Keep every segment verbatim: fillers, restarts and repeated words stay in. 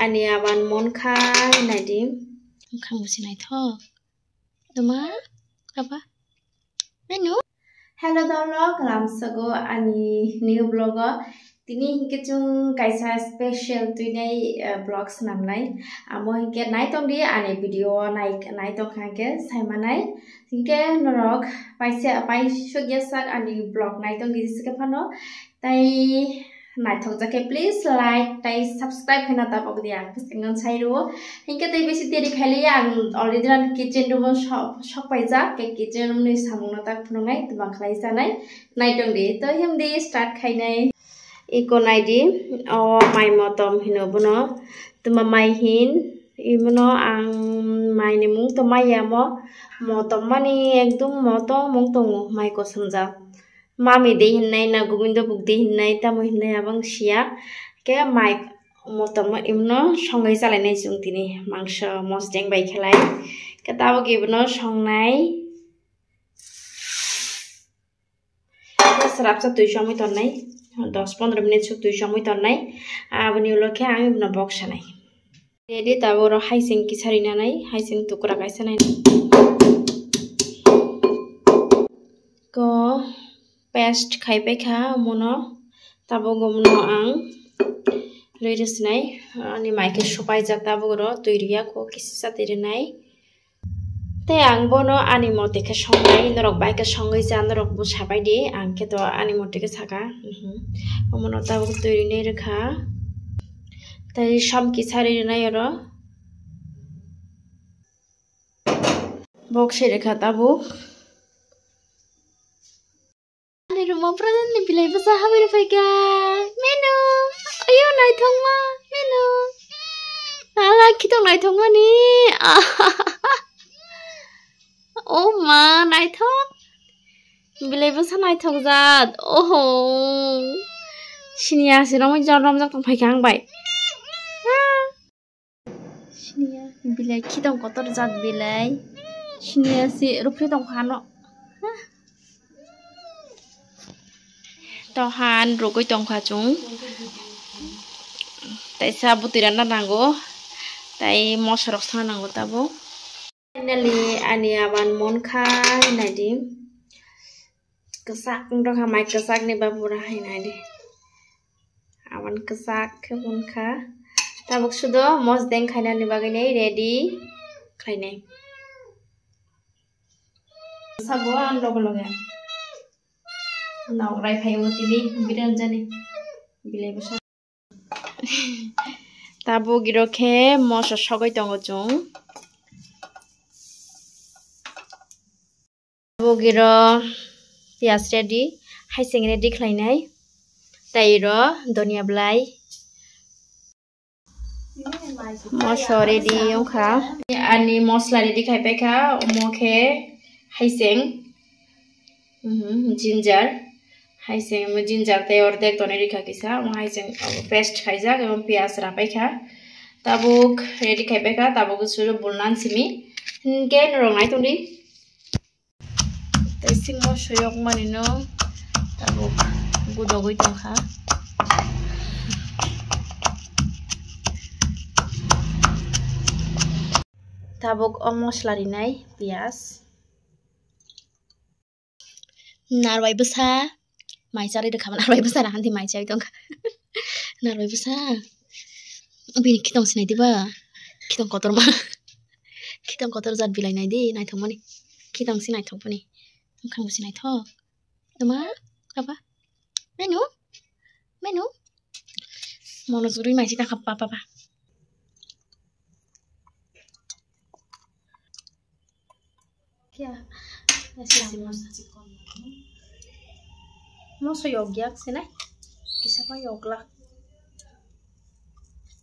Ani aban mon khai naidi. Wngkha musi naithok. Tuma, kaba? Menu? Hello dolo, kalam sago ani new vlog o. Tini hinkhe chwng kaisa special twinai, eh, vlog swnamnai. Amo hinkhe naitongdi ani video o nai-, naitongkha hinkhe saimanai. Hinkhe norok paisa, paisukya sak ani vlog naitongdi sikhe phano. Tai naithok jakhe please like tai subscribe khaina tabok dia. Bwskango sai rwo. Hinkhe tei bisi deri khailiya ang already ani kitchen room o sok, sok paijak. Khe kitchen room ni samung no tak phunuknai, tubang khlai sanai. Naitongdi. To himdi start khainai. Iko naidi. O mai motom hino bono. Tuma mai hin. Imono ang mai ni mung to maya mo. Motom mani ekdom motom mung tongo mai kosom jak. Mami de hinnai na Gobindo buk de hinnai tamo hinnai abang siya. Ke mai motom imno songai chalainai chwng tini mangso mosdeng bai khelai. Ke tabok ibno songnai. Srapsa twi chomwi tonnai. Dos pondro minute suk twi chomwi tonnai. Aboni ulo khe ang ibno bok sanai. Ready tabuk oro haising kisa rinanai, haising tukra kaisa nai. Ko paste khai paikha omono, tabuk omono ang rwi rwsinai, ani mai khe supaijak tabuk oro twi rwya ko kisa twi rwnai. Tei ang bono ani mote khe songnai, norok bai khe songwi cha, norok bo sabai di, ang khe to ani mote khe saka. Mhm. Omono tabuk twi rinai rwkha. Tei som kisa ri rinai oro. Bok se rwkha tabuk. Ani room o pura ni bilai bwsa habwi rwphaikha. Menu. Ayo, naithokma. Menu. Ala, khitong naithokmani. Oh ma, naithok. Bilai bwsa naithok jat. Oho. Siniya si romwi jor romjak tongphaikha ang bai. Siniya bilai khitong kotor jat bilai. Siniya si rukri tongkha ano. Tohan rugwi tongkha chwng. Taisa bwtwi randa nango. Tai mosorok sana nango tabuk. Finally ani aban mon khai naidi. Kwchak wngtongkha mai kwchakni ba pura hai naidi. Aboni kwchak khe wngkha. Tabuk sudo mosdeng khainani bagwi nai ready khlainai. Sabo ang loge loge. Nokrai phaibo tini biranjani. Bilai bwsa. Tabuk iro khe moso sogwi tongo chwng. Tabuk iro piyaj ready, haising ready khlainai. Tei iro donia belai. Moso ready wngkha. Ani mosla ready khai paikha, omo khe haising, mhm, ginger. Haising ginger tei ordek tonwi rikha kisa, omo haising paste khaijak, omo piyaj rapaikha. Tabuk ready khai paikha, tabuk sudu bulnan simi. Hinkhe norok naitongdi. Tei singmo soyok manino tabuk gudogwi tongkha. Tabuk o mosla rinai piyaj. Narwai bwsa mai charwi rwkha, narwai bwsa rahan di mai charwi tongkha. Narwai bwsa. Bini khitong sinai diba? Khitong kotorma. Khitong kotor jat bilai nai di, naithok mani. Khitong si naithok bini. Bwkhang bo si naithok. Tama, kaba? Menu? Menu? Mono jurui mai si tangkha pa, pa, pa. Kya? Moso yok yak sinai. Kisa pa yok la.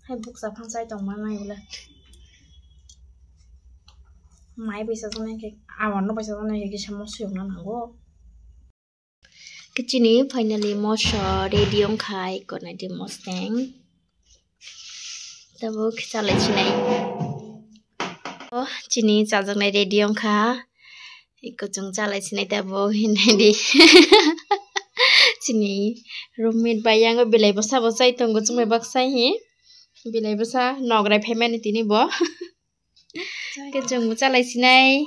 Hai buksa phang chai tong ma nai ula. Mai bai sa nai ke, awan no bai sa nai ke kisa moso yok na nango. Kichini finally moso ready wngkha, iko naidi mosdeng. Tabuk chalai sinai. O, chini chajaknai ready wngkha. Iko chwng chalai sinai tabuk hinai di. Chini roommate bai yango belai bwsa bo chai tongo chwng bai baksa hi. Belai bwsa nograi phaimani tini bo. Khe chwng bo chalai sinai.